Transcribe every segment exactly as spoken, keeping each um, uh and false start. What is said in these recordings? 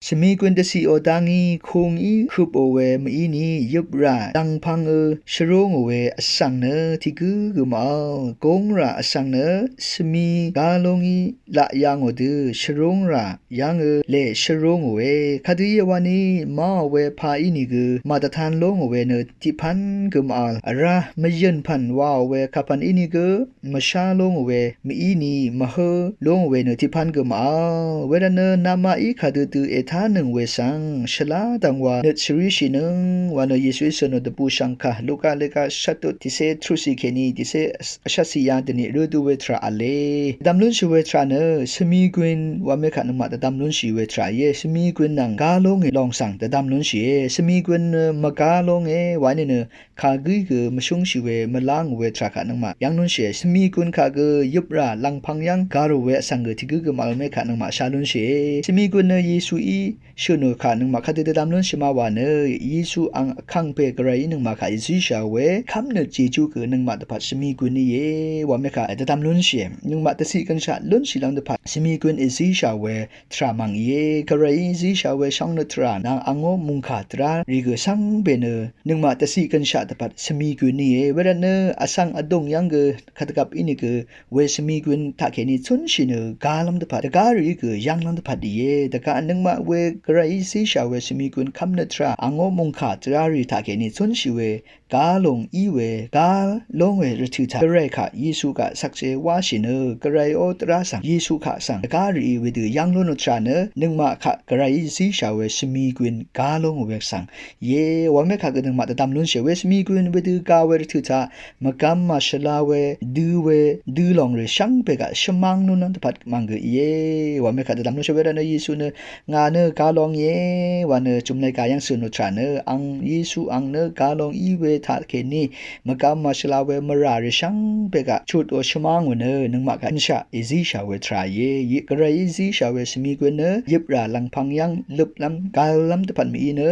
Shvmigøn dvciqò dangí kungí køpò we mvíni yøprà dv̀ngpv̄ngø shvrúngò we vsvng nø tiq gǿ gø màvl. Gungrà vsvng nø shvmi gá lúngí laq yangò dø shvrúngrà yv́ngø lè shvrúngòe. Kadø íe wani máò we pa ínìgø màdvtan lúngò we nø tiqpv́n gø màvl. Vrá mvyø̀n pv̀n waò we kapv̀n ínìgø mvshá lúngò we mvíni mvhǿ lúngò we nø tiqpv́n gø màvl. Wervtnø namaqí kadø dø ètánøng we svng shvlá dv̀ngwa nøt shvríshìnøng wa nø Yesuí cø̀nò dvbùshv̀ngkà Luka leka shvtut tiqcé truqcì kèní tiqcé vshvtcì yadøni rødu we tvrà v̄le. Dvdvm lúnshì we tvrà nø shvmigøn wa mekaq nøngmaq dvdvm lúnshì we tvrà íe. Shvmigøn nvng gá lúngì lòng svng dvdvm lúnshìe. Shvmigøn nø mvgá lúnge wa nìnø kagǿí gø mvshúngshì we mvláng we tvrà kaq nøngmaq yv́ng lúnshìe. Shvmigøn kaq gø yøprà lv̀ngpv̄ng yv́ng gārò we vsvng gø tiq gǿ gø màvl mekaq nøngmaq shá lúnshìe. Shvmigøn nø Yesuí shø̀nò kaq nøngmaq kadø dvdvm lúnshì ma wa nø Yesu ang vkàngpè gvrayí nøngmaq kaq èzíshà we kv́mnøt jejú gø nøngmaq dvpvt shvmigøn íe wa mekaq dvdvm lúnshìe. Nøngmaq dvciq gønshaq lúnshìlv́m dvpvt shvmigøn èzíshà we tvrà mv̀ng íe. Gvrayí zíshà we shóngnøt tvrà nvng angó mòngkà dvrá rì gø shvngbe nø nøngmaq dvciq gønshaq dvpvt shvmigøn íe. Wervtnø vsvng vdùng yv́ng gø kadvgvp ínìgø we shvmigøn taqkèní cúnshì nø gálv́m dvpvt dvgá rìí gø yv́nglv́m dvpvt íe. Dvgaq nøngmaq we gvrayí zíshà we shvmigøn kv́mnøt tvrà angó mòngkà dvrá rì taqkèní cúnshì we gá lúng í we gá lúng we rvtø̀ taq gvray kaq Yesu kaq shvkse wáshì nø gvrayó dvrá svng Yesu kaq svng dvgá rìí wedø yv́ng lúnò tvrà nø nøngmaq kaq gvrayí zíshà we shvmigøn gá lúngò we svng íe wa mekaq gø nøngmaq dvdvm lúnshìe. We shvmigøn wedø gá we rvtø̀ taq mvgvm màshvla we dø we dø lòng rì shvngbe gaq shvmáng lúnlv́m dvpvt mv̀ng gø íe wa mekaq dvdvm lúnshìe. Wervtnø Yesu nø ngà nø gá lúng íe wa nø jùmlay gà yv́ng cø̀nò tvrà nø ang Yesu ang nø gá lúng í we taqkèní mvgvm màshvla we mvrà rì shvngbe gaq chutò shvmáng we nø nøngmaq kaq gønshaq èzíshà we tvrà íe. Gvrayí zíshà we shvmigøn nø yøprà lv̀ngpv̄ng yv́ng løplv́m gálv́m dvpvt mví nø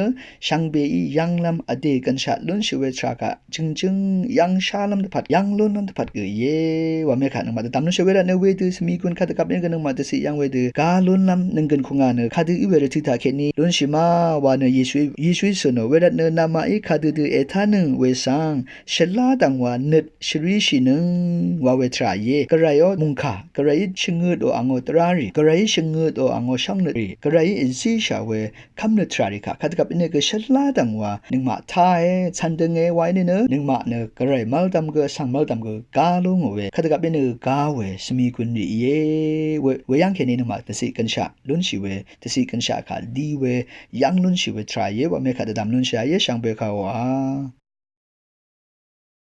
shvngbeí yv́nglv́m vdè gønshaq lúnshì we tvrà kaq jø̀ngjǿng yv́ngshálv́m dvpvt yv́ng lúnlv́m dvpvt gø íe wa mekaq nøngmaq dvdvm lúnshìe. Wervtnø wedø shvmigøn kadvgvp yv́ng gø nøngmaq dvciq yv́ng wedø gá lúnlv́m nønggøn kùngà nø kadø í we rvtø̀ taqkèní lúnshì ma wa nø Yesuí Yesuí cø̀nò. Wervtnø namaqí kadø dø ètánøng we svng shvlá dv̀ngwa nøt shvríshìnøng wa we tvrà íe. Gvrayó mòngkà gvrayí shvngøtò angó dvrá rì gvrayí shvngøtò angó shóngnøt rì gvrayí èzíshà we kv́mnøt tvrà rì kaq kadvgvp ínìgø shvlá dv̀ngwa nøngmaq táe cv̀ndønge wa í nìnø nøngmaq nø gvray mv́ldvm gø vsvng mv́ldvm gø gá lúngò we kadvgvp ínìgø gá we shvmigøn rì íe. We we yv́ngkèní nøngmaq dvciq gønshaq lúnshì we dvciq gønshaq kaq dí we yv́ng lúnshì we tvrà íe wa mekaq dvdvm lúnshìe. Shvngbe kaq wa